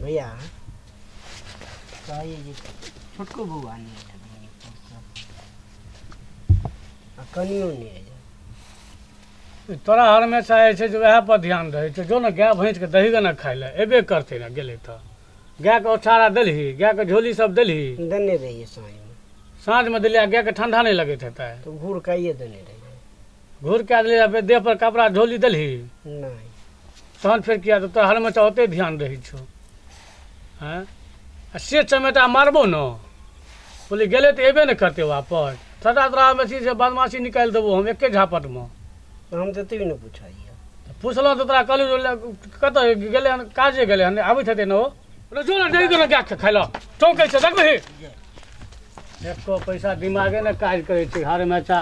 भैया कहैए जे छोटको बौआ नहि आयल, आ कनियो नहि आयल। तोरा हमेशा जे छै से वएह पर ध्यान रहै छै। जो ने गाय भैंसके दही गऽ ने खाय लए, एबे करतै ने। गेलै तऽ गायके ओछारा देलही, गायके झोली सब देलही? देने रहियै साँझमे। साँझमे देलियै? गायके ठंडा नहि लगैत हेतै? तऽ घूर काइए देने रहियै। घूर कए देलियै? देह पर कपड़ा झोली देलही? नहि। तहन फेर किया? तऽ तोरा हमेशा ओते ध्यान रहै छौ। हँ, आ से चमेटा मारबो ने। बोली गेलै तऽ एबे ने करतै वापस। सदा तोरा हमेशा से बदमाशी निकालि देबो हम एके झापटमे। हम तऽ तभी ने पूछलियै। पुछलहुँ तऽ तोरा कहलियै कतऽ गेलै हन, काजे गेलै हन, आबैत हेतै ने ओ। जो ने दही ने गायके खाय लए, चौंकै छै देखबही। एको पैसा दिमागे ने काज करै छै, हर हमेशा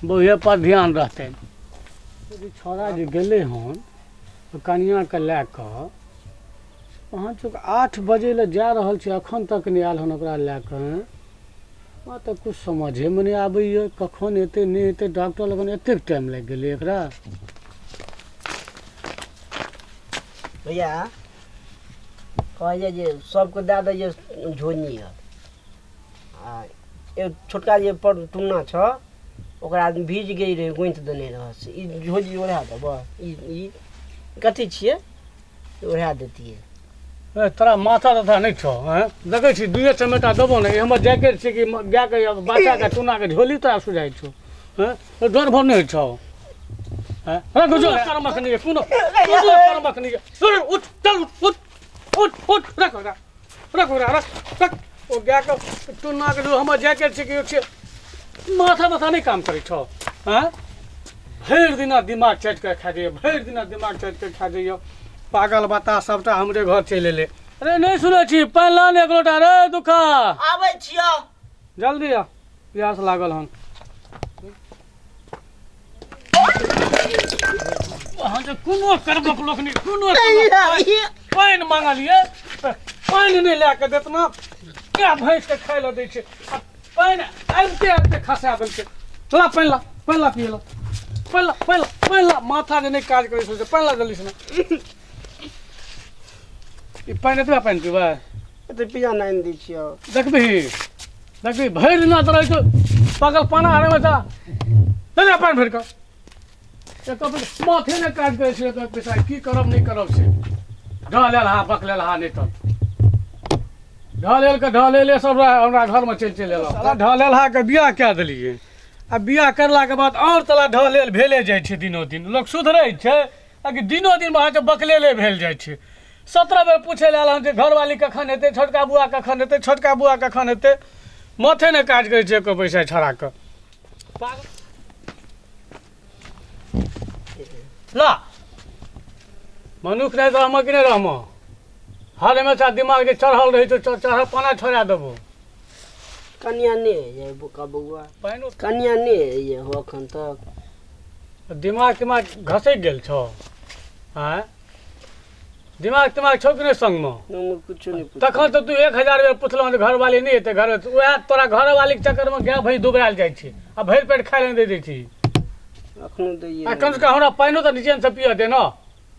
बौहे पर ध्यान रहतै। छौड़ा जे गेलै हन कनिआँके लए कऽ, अहाँ चूँकि 8 बजे लए जा रहल छी, एखन तक नहि आयल हन ओकरा लए कऽ। हमरा तऽ किछु समझेमे नहि आबैए, कखन एतै नहि एतै। डॉक्टर लगन एतेक टाइम लागि गेलै एकरा। भैया कहैए जे सबके दए दैए झोली आर, आ एक छोटका जे पर टुन्ना छ ओकरा भीज गेल रहै, गुँथि देने रहै से ई झोली ओढ़ा देबऽ। ई कथी छियै? ओढ़ा दैतियै। ए, तोरा माथा तथा नहि छौ? हँ, देखै छी दुइए चमेटा देबो ने। ई हमर जैकेट छै कि गायके बच्चाके टुन्नाके झोली तोरा सुझाइ छौ? हँ, डर भर नहि होइ छौ? हँ, रख जो करमक नहि, कोनो कोनो करमक नहि। उठ, चल, उठ उठ उठ, रख ओकरा, रख ओकरा, रख रख ओ गायके टुन्नाके जो हमर जैकेट छै कि छै। माथा तथा नहि काम करै छौ? हँ, भरि दिना दिमाग चाटि कऽ खा जाइए, भरि दिना दिमाग चाटि कऽ खा जाइए। पागल बता सबटा हमरे घर चलि एलै। अरे नहि सुनै छी? पानि ला ने एक लोटा रे दुखा। आबै छियौ। जल्दी आ, प्यास लागल हन। अहाँ जे कोनो करबक लोक नहि, कोनो पानि मांगलियै पानि नहि लए कऽ देत ने। गाय भैंसके खाय लए दै छै आ पानि आबिते आबिते खसा देलकै। चला पानि ला, पानि ला, पिए ला, पानि ला, पानि ला, पानि ला। माथा जे नहि काज करै छै, पानि ला जल्दी से। ई पानि, एतबा पानि पीबै? एते पिया नहि आनि दै छियौ। देखबही, देखबही, भरि दिना तऽ रहै छौ पागल पाना हरमे। जा दे पानि भरि कऽ एक माथे नहि काज करै छै एकर पैसा। की करब नहि करब से ढहलेल हा बकलेल हा। नहि तऽ ढहलेल के ढहलेले सब हमरा घरमे चलि चलि एलहुँ। साला ढहलेल हा के बियाह कए देलियै, आ बियाह करलाके बाद आओर तला ढहलेल भेले जाइ छै। दिनो दिन लोक सुधरै छै आ कि दिनो दिन अहाँके बकलेले भेल जाइ छै। 17 बेर पूछै लए आयल हन जे घरवाली कखन हेतै, छोटका बुआ कखन हेतै, छोटका बुआ कखन हेतै। माथे नहि काज करै छै एको पैसा छड़ाके। ला मनुख नहि रहमऽ कि नहि रहमऽ? हर हमेशा दिमाग जे चढ़ल रहै छौ, चढ़ल पाना छोड़ा देबो। कनिया नहि होइए बोका बौआ? पानिओ कनिया नहि होइए हो एखन तक। दिमाग तिमाग घसकि गेल छौ? आँय, दिमाग तिमाग छौ कि नहि संगमे? हम कुछो नहि पूछ। तखन तऽ तू 1000 बेर पुछलहुँ जे घरवाली नहि हेतै घर। उएह तोरा घरवालीके चक्करमे गाय भैंस दुबरायल जाइ छै आ भरि पेट खाय लए नहि दै छी। एखनो दैए। आ कमसँ कम हमरा पानिओ तऽ नीचेसँ पियऽ दे ने।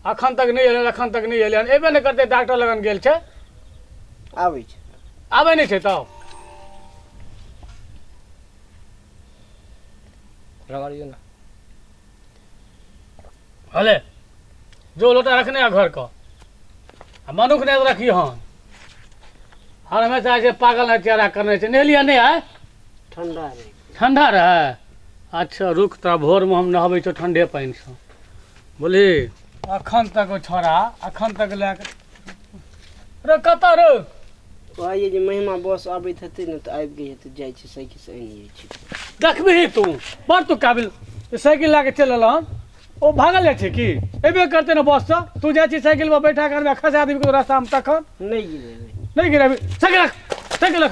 अखन तक नहि एलै, अखन तक नहि एलै हन। एबे नहि करतै, डॉक्टर लगन गेल छै। आबै छै। आबै नहि छै तब रगड़ियौ ने। हले जो लोटा रखने आ घर के आ मनुख नहि रखी हन। हर हमेशा जे पागल है चेहरा करने छै। नहेलियै नहि आइ? ठंडा रहै। ठंडा रहै? अच्छा रुक, तोरा भोरमे हम नहबै छौ ठंडे पानिसँ। बोली अखन तक ओ छोड़ा अखन तक लए कऽ रे कतऽ रे? कहैए जे महिमा बस आबैत हेतै ने तऽ आबि गेल हेतै, जाइ छी साइकिलसँ आनि जाइ छी। देखबिही तू बड़ तू काबिल। साइकिल लए कऽ चलि एलहन, ओ भागल जाइ छै की? एबे करतै ने बससँ। तू जाइ छी साइकिल पर बैठा कर खसा देबी कतौ रास्तामे तखन? नहि गिरेबै। नहि गिरेबी? साइकिल रख, साइकिल रख,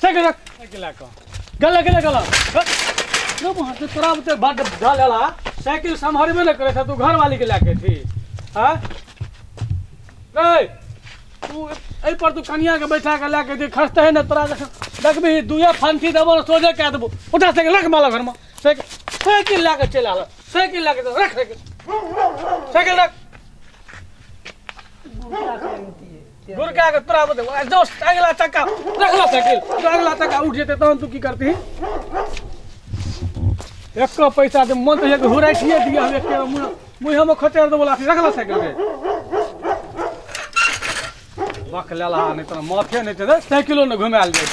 साइकिल रख। साइकिल लए कऽ गेल गेल गेल रे तोरा बुते बड्ड ढल एला। साइकिल सम्हरबे नहि करै छै, तू घरवालीके लए के छी? आँय रे, तू एहि पर तू कनियाके बैठा के लए के जे खसतै है ने तोरा देखबही दुए फंसी देबो ने सोझे कए देबो। उठा साइकिल, रख माला घरमे साइकिल। साइकिल लए के चलि आयल, साइकिल लए के। रख साइकिल, साइकिल रख। गुरका के तोरा बते जो अगला चक्का रखला साइकिल तो अगला चक्का उठ जेते तहन तू की करती एक पैसा दे मन तो एक हुराई छिए दिया हम एक मुंह मुंह हम खचेर देबो लाठी रखला साइकिल के बक लेला नहीं तो माथे नहीं ते साइकिलो ने घुमायल जाय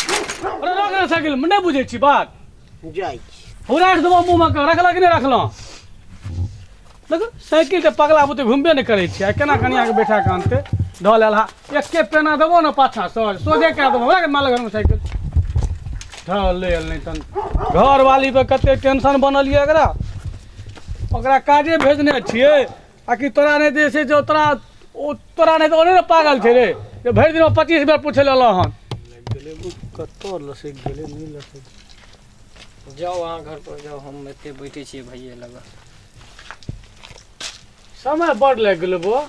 अरे रख रे साइकिल नहीं बुझै छी बात जाइ छी हुराइट देबो मुंह में के रखला कि नहीं रखलो देखो साइकिल तऽ पगला बुते घुमबे नहि करै छै आ केना कनियाके बैठा कऽ आनतै धऽ लेल हा एके पेना देबो ने पाछाँ सर सोझे कए देबो हमरा माल घरमे साइकिल धऽ लेल नहि तन घरवाली पर कते टेंशन बनल यऽ एकरा ओकरा काजे भेजने छियै आ कि तोरा नहि जे छै से तोरा ओ तोरा नहि तऽ ओ नहि ने पागल छै रे जे भरि दिनमे 25 बेर पूछै लए एलहुँ हन कतऽ लसकि गेलै नहि लसकि जाउ अहाँ घर पर जाउ हम एते बैठे छियै भैये लग समय बड़ लागि गेलै बौआ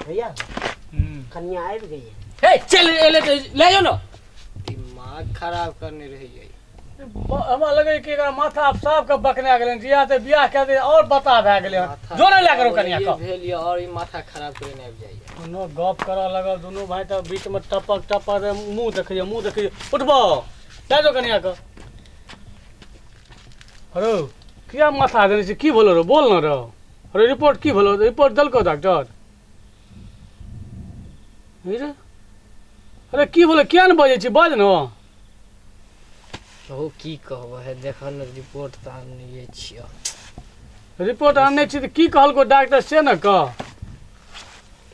भैया कन्या आबि गेलै हे चल एले तऽ ले जाउ ने दिमाग खराब करने रहैये हमरा लगै कि एकरा माथा आब साफ के बकना गेलै जिया तऽ बियाह कए दे और बता भए गेलै हन जो नहि लए करो कनिया ये के भेल ये और ई माथा खराब करने आबि जाइए दुनू गप करऽ लगल दुनू भाई तऽ बीच में टपक टपक मुँह देखैए मुँह देखैए उठबो लए जाओ कनिया के हरो किया माथा देने छी की भेलो रो बोल न रो अरे रिपोर्ट की भेलो रिपोर्ट देलको डॉक्टर रे अरे की भेलो किया ने बजै छी बाज न हो की कहब है देखऽ ने रिपोर्ट तऽ आनलिए छियै रिपोर्ट आनने छी तऽ की कहलको डॉक्टर से ने कह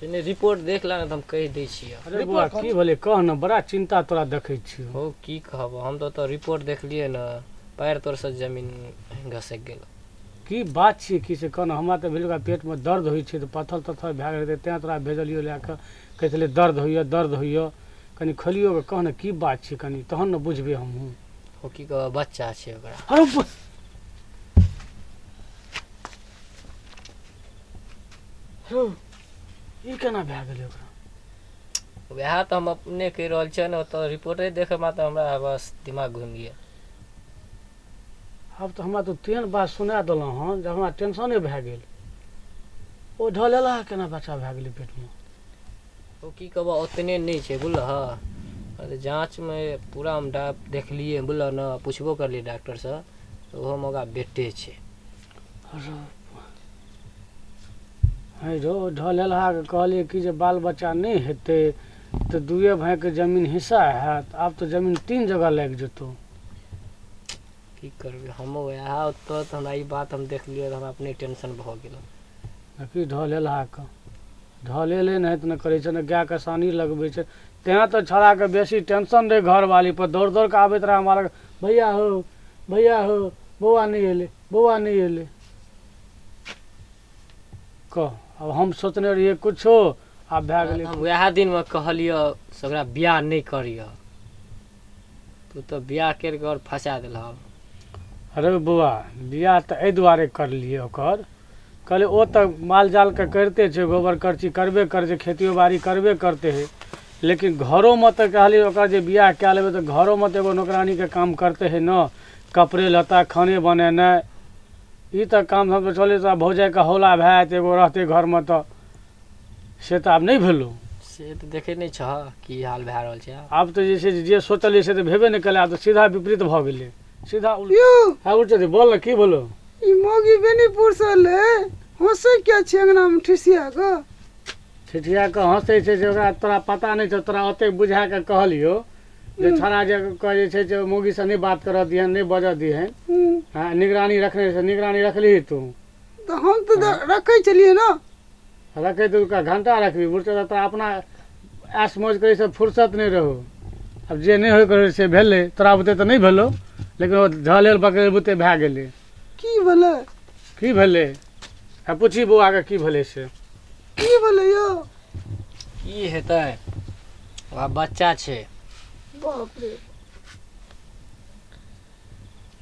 पहिने रिपोर्ट देख ला ने तऽ हम कहि दै छियै अरे बौआ की भेलै कह ने बड़ा चिन्ता तोरा देखै छियौ हो की कहब हम तऽ ओतऽ रिपोर्ट देखलियै ने पैर तोरसँ जमीन घसकि गेल की बात छियै की से कह ने हमरा तऽ भेल ओकरा पेटमे दर्द होइ छै तऽ पत्थर तत्थर भए गेल हेतै तेँ तोरा भेजलियौ लए कऽ कहै छलै दर्द होइए दर्द होइए कनि खोलियौ कऽ कह ने की बात छै कनि तहन ने बुझबै हमहूँ हो की कहब बच्चा छै ओकरा अरे हौ, ई केना भए गेलै ओकरा वएह तऽ हम अपने कहि रहल छियै ने ओतऽ रिपोर्टे देखैमे तऽ हमरा बस दिमाग घुमि गेल आब तऽ हमरा तऽ तेहन बात सुना देलहुँ हँ जे हमरा टेंशने भए गेल ओ ढलेला केना बच्चा भए गेलै पेटमे ओ की कहबऽ ओतने नहि छै बुझलह अरे जाँचमे पूरा हम डा देखलियै बुझलह ने पुछबो करलियै डॉक्टरसँ तऽ ओहोमे ओकरा बेटे छै हे रौ ढलेलहाके कहलियै कि जे बाल बच्चा नहि हेतै तऽ दुए भाइके जमीन हिस्सा हैत आब तऽ जमीन 3 जगह लागि जेतौ की करबै हमहूँ वएह ओतऽ तऽ हमरा ई बात हम देखलियै तऽ हमरा अपने टेंशन भऽ गेल की ढलेलहाके ढलेले नहि तऽ ने करै छै ने गायके सानी लगबै छै तेँ तऽ छौड़ाके बेसी टेंशन रहै घरवाली पर दौड़ दौड़ कऽ आबैत रहै हमरा लग भैया हो भैया हो बौआ नहि एलै बौआ नहि एलै कह आब हम सोचने रहियै कुछो आब भए गेलै हम वएह दिनमे कहलियऽ से ओकरा बियाह नहि करियऽ तू तऽ बियाह करि कऽ आओर फँसा देलह अरे बौआ बियाह तऽ एहि दुआरे करलियै ओकर कहलियै ओ तऽ माल जालके करिते छै गोबर करची करबे करै छै खेतियो बाड़ी करबे करते है लेकिन घरोमे तऽ कहलियै ओकरा जे बियाह कए लेबै तऽ घरोमे तऽ एगो नौकरानीके काम करते है ने कपड़े लत्ता खाने बनेनाइ ई तऽ काम हम तऽ चलै तऽ भौजाइके हौला भए जेतै एगो रहतै घरमे तऽ से तऽ आब नहि भेलौ से तऽ देखै नहि छह की हाल भए रहल छै आब। आब तऽ जे छै जे सोचलियै से तऽ भेबे नहि केलै आब तऽ सीधा विपरीत भऽ गेलै सीधा उल्टा यौ हँ उठे बोल ने की बोलो ई मौगी बेनीपुर से एलै हँसै किया छी अंगना मे ठिसिया कऽ ठिठिया कऽ हँसै छै से ओकरा तोरा पता नहि छौ तोरा ओतेक बुझा कऽ कहलियौ जे छौड़ा जे कहै छै जे मौगीसँ नहि बात करऽ दिहन नहि बजऽ दिहन हँ निगरानी रखने छै निगरानी रखलिही तू तऽ हम तऽ रखै छलियै ने रखै तऽ ओकरा घंटा रखबी बुझतै तऽ तोरा अपना ऐश मौज करै से फुर्सत नहि रहौ आब जे नहि होइके रहै से भेलै तोरा बुते तऽ नहि भेलौ लेकिन ओ झलेल बकलेल बुते भए गेलै की भेलै की भेलै आ पूछी बौआके की भेलै से की भेलै यौ की हेतै ओकरा बच्चा छै बाप रे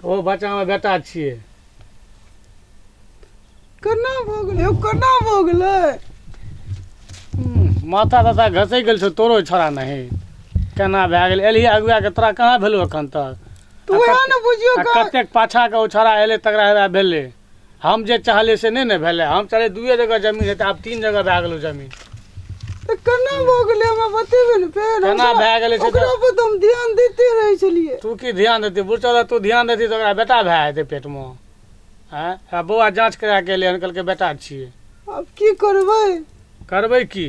ओ बच्चामे बेटा छियै केना भऽ गेलै यौ केना भऽ गेलै माथा ताथा घसै गेल छौ तोरो छोड़ा नहीं केना भए गेल एलही अगुआ के तोरा कहाँ भेलौ एखन तक तू वएह ने बुझियौ आ कतेक पाछा के ओ छोड़ा एलै तकरा हेबा भेलै हम जे चाहलियै से नहि ने भेलै। हम चाहलियै दुए जगह जमीन हेतै, आब 3 जगह भए गेलौ जमीन। तऽ केना भऽ गेलै हमरा बतेबै ने फेर। केना भए गेलै से ओकरा पर तऽ हम ध्यान दैते रहै छलियै। तू की ध्यान देती बुझल? तू ध्यान देती तऽ ओकरा बेटा भए जेतै पेटमे। आँय, आ बौआ जाँच करा के एलै हन, कहलकै बेटा छियै। आब की करबै? करबै की?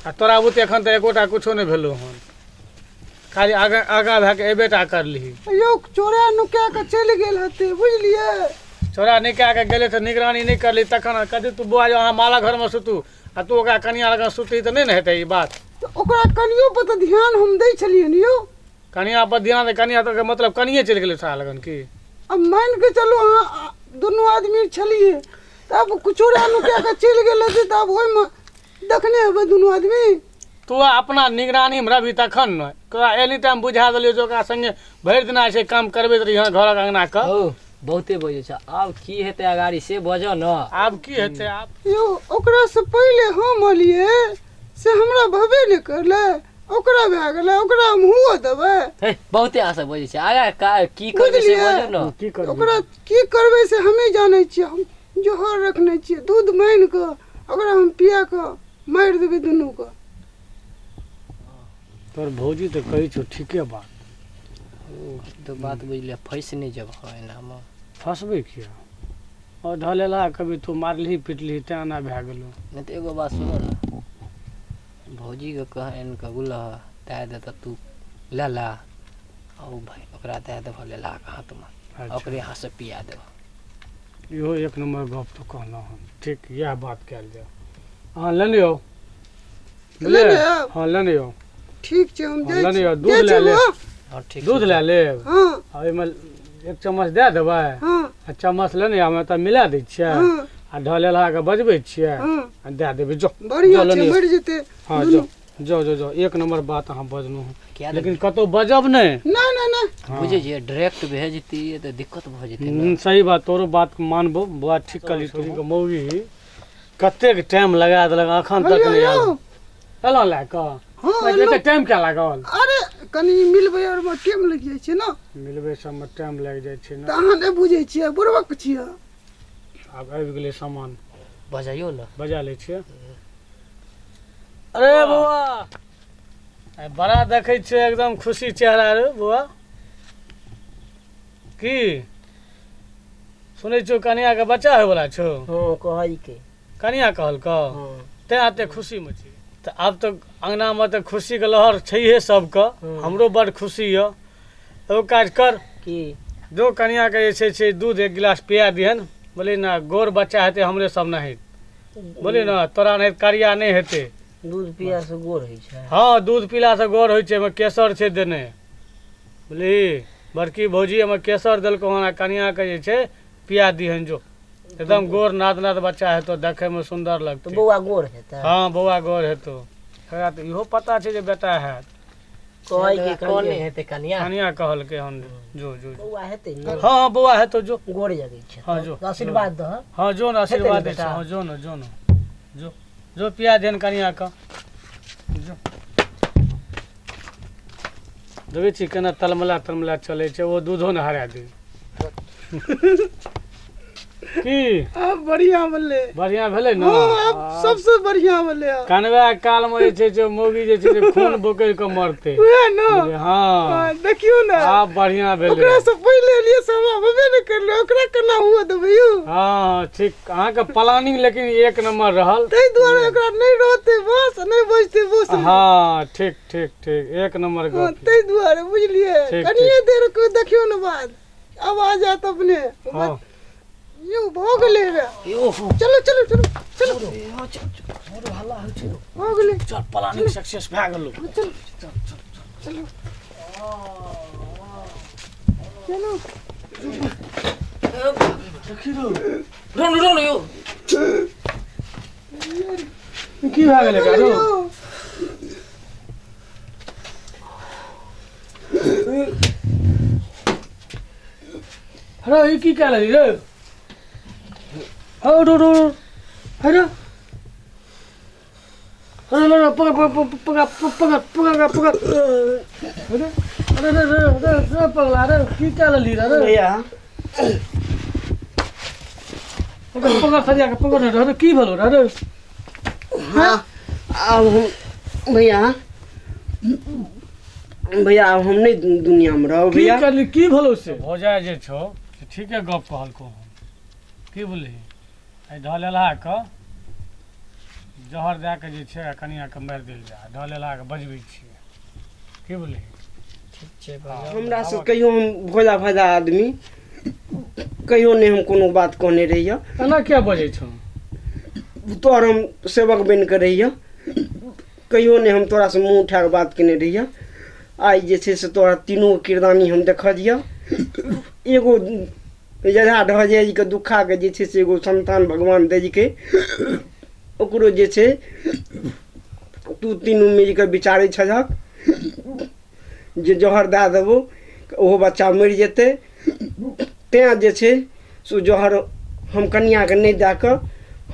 आ तोरा बुते एखन तऽ एकोटा कुछो नहि भेलौ हन, खाली आगाँ आगाँ भए कऽ एबे टा करलिही। यौ चोरा नुका कऽ चलि गेल हेतै, बुझलियै? चोरा नुका कऽ गेलै तऽ निगरानी नहि करली तखन। कथी तू बौआ, जे अहाँ माला घरमे सुतू आ तू ओकरा कनिया लग सुतही तऽ नहि ने हेतै ई बात। तऽ ओकरा कनियो पर तऽ ध्यान हम दै छलियै ने यौ। कनिया पर ध्यान दे, कनिया तऽ मतलब कनिये चलि गेलै तोरा लगन की? आब मानि कऽ चलू अहाँ दुनू आदमी छलियै, तऽ आब चोरा नुका कऽ चलि गेल हेतै, तऽ आब ओहिमे देखने हेबै दुनू आदमी। तू अपना निगरानीमे रहबही तखन ने। तोरा एनी टाइम बुझा देलियौ जे ओकरा संगे भरि दिना जे छै काम करबैत रहिहँ घरक अङ्गनाके। हौ, बहुते बजै छ, आब की हेतै अगाड़ी से बजऽ ने। आब की हेतै आब? यौ ओकरासँ पहिले हम एलियै से हमरा भबे नहि करलै, ओकरा भए गेलै, ओकरा हम हुओ देबै? हे, बहुते अहाँ सब बजै छै, आगा का की करबै से बुझलियै? बजऽ ने। की करबै ओकरा? की करबै से हमे जानै छियै। हम जहर रखने छियै, दूध मानि कऽ ओकरा हम पिया कऽ मारि देबै दुनूके। तोहर भौजी तऽ कहै छौ ठीके बात। ओ तऽ बात बुझलियै, फँसि नहि जेबह एनामे। फँसबै किया? आओर ढलेला कभी तू मारलिही पिटलिही तेँ एना भए गेलौ। नहि तऽ एगो बात सुनऽ ने, भौजीके कह आनि कऽ बुझलह दए देतऽ, तू लए ला आ ओ भाय ओकरा दए देबह लेलाके हाथमे। अच्छा। ओकरे हाथसँ पिया देबह। इहो एक नम्बर गप तऽ कहलहुँ हन। ठीक, इएह बात कयल जाय। अहाँ लेने आउ। लेने आयब? हँ, लेने आउ। ठीक छै, हम हँ, जाइ लेने छी। आउ, दूध जाइ लए छी लेब। बौआ। हँ, ठीक दूध छै। लए लेब। हँ। आ ओहिमे 1 चम्मच दए देबै। हँ। आ चम्मच लेने आउ, तऽ मिला दै छियै। हँ। आ ढलेलहा के बजबै छियै। हँ। आ दए देबै, जो। बढ़िआँ जो छै। लेने आउ। मरि जेतै हँ। दुनू। जो जो जो जो, एक नम्बर बात अहाँ बजलहुँ हँ। किया लेकिन कतहु बजब नहि। नहि नहि नहि। हँ। बुझै छियै, डायरेक्ट भेजतियै तऽ दिक्कत भऽ जेतै ने। सही बात, तोरो बात मानबो बौआ। ठीक कहली। तोरी के मौगी कतेक टाइम लगा देलक, एखन तक हेलो नहि यौ। आयल। एलहुँ लए कऽ? हँ। एते एलहुँ। टाइम किया लागल? अरे कनि मिलबै आरमे टाइम लागि जाइ छै ने। मिलबै सबमे टाइम लागि जाइ छै ने। तऽ अहाँ नहि बुझै छियै, बुड़बक छियै। आब आबि गेलै सामान। बजाइयो ने। बजा लै छियै। अरे बौआ, आइ बड़ा देखै छियै एकदम खुशी चेहरा रे बौआ। की सुनै छियौ, कनियाके बच्चा होयवला छौ? हँ, कहलकै। कनिया कहलकौ? हँ। तेँ एते खुशीमे छी। तऽ आब तऽ अङ्गनामे तऽ खुशीके लहर छैहे सबके। हँ। हमरो बड्ड खुशी यऽ। एगो काज कर। की? जो कनियाके जे छै से दूध 1 गिलास पिया दिहन, बोली ने, गोर बच्चा हेतै हमरे सब नहित, बोली ने, तोरा नहि करिया नहि हेतै। दूध पियासँ गोर होइ छै? हँ, दूध पीलासँ गोर होइ छै। ओहिमे केसर छै देने, बुझलिही? बड़की भौजी ओहिमे केसर देलकौ हन। आ कनियाके जे छै पिया दिहन जो, एकदम गोर नाद नाद बच्चा हेतौ, देखैमे सुन्दर तऽ लगतै। बौआ गोर हेतै? हँ, बौआ गोर हेतौ। एकरा तऽ इहो पता छै जे बेटा हैत। कहै के कोन नहि हेतै कनिया? कनिया कहलकै हन, जो जो जो। बौआ हेतै ने? हँ हँ, बौआ हेतौ, जो। गोर जगै छै? हँ, जो। तऽ आशीर्वाद दह। हँ, जो ने, आशीर्वाद दै बेटा? छै। हँ, जो ने, जो ने, जो जो, पिया देन कनिया के जो। देखै छी केना तलमला तलमला चलै छै, ओ दूधो ने हरा दे की। आब बढ़िआँ भेलै। बढ़िआँ भेलै ने? हँ, आब सबसँ बढ़िआँ भेलै आब। कनबा कालमे जे छै से मौगी जे छै से खून बोकरि कऽ मरतै। उएह ने। बुझलियै? हँ। हँ, देखियौ ने। आब बढ़िआँ भेलै। ओकरासँ पहिले एलियै से हमरा भेबे नहि करलै, ओकरा केना हुअ देबै यौ? हँ, ठीक। अहाँके प्लानिंग लेकिन एक नंबर रहल। ताहि दुआरे ओकरा नहि रहतै बस, नहि बजतै बस। हँ, ठीक ठीक ठीक, एक नंबर हँ। गप। ताहि दुआरे बुझलियै? ठीक। कनिये देर के देखियौ ने बाद आवाज आयत अपने। हँ। यौ भऽ गेलै रे। यौ। चलू चलू चलू चलू, भऽ गेलै। चल, प्लानिंग सक्सेस भए गेलो। चलू चलू चलू। रोन रोन यौ। की भए गेलै गारू? यौ। अरे ई की कए लेली रे? हौ रो रो, अरे अरे अरे, पकड़ पकड़ पकड़ पकड़ पकड़ पकड़, अरे अरे अरे अरे अरे, पगला रे, की कए लेली रे? भैया। ओकर पकड़ सरिया के पकड़ रे, की भेलो रे? हाँ, आब हम भैया, भैया आब हम नहि दुनियामे रहब। की भैया करली, की भेलो से भौजाइ जे छौ से ठीके गप कहलको हन। की बुझलिही, एहि ढलेलहा के जहर दए के जे छै कनियाके मारि देल जाय, ढलेलहा के बजबै छियै। की बुझलिही? ठीक छै भैया। हमरा से कहियो हम भोला भाजा आदमी कहियो नहि हम कोनो बात कहने रहियै। एना किया बजै छौ? तोहर हम सेवक बनि कऽ रहियै, कहियो नहि हम तोरासँ मुँह उठा कऽ बात केने रहियै। आइ जे छै से तोरा तीनू किरदानी हम देखलियऽ। एगो यथा ढहजैके दुखाके जे छै से एगो संतान भगवान देलकै, ओकरो जे छै तू तीनू मिल कऽ विचारै छलहक जे जहर दए देबौ ओहो बच्चा मरि जेतै, तेँ जे छै से जहर हम कनिआँके नहि दए कऽ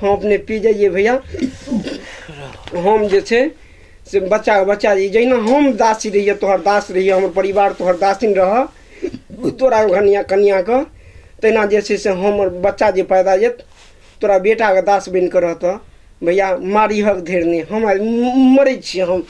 हम अपने पी जइयै। भैया हम जे छै से बच्चाके बच्चा जहिना हम दासी रहियै तोहर दास रहियै, हमर परिवार तोहर दासिन रहऽ तोरा कनिआँ कनिआँके, तहिना जे छै से हमर बच्चा जे पैदा हेत तोरा बेटाके दास बनि कऽ रहतऽ। भैया मारिहक धेर नहि, हम आइ मरै छियै हम।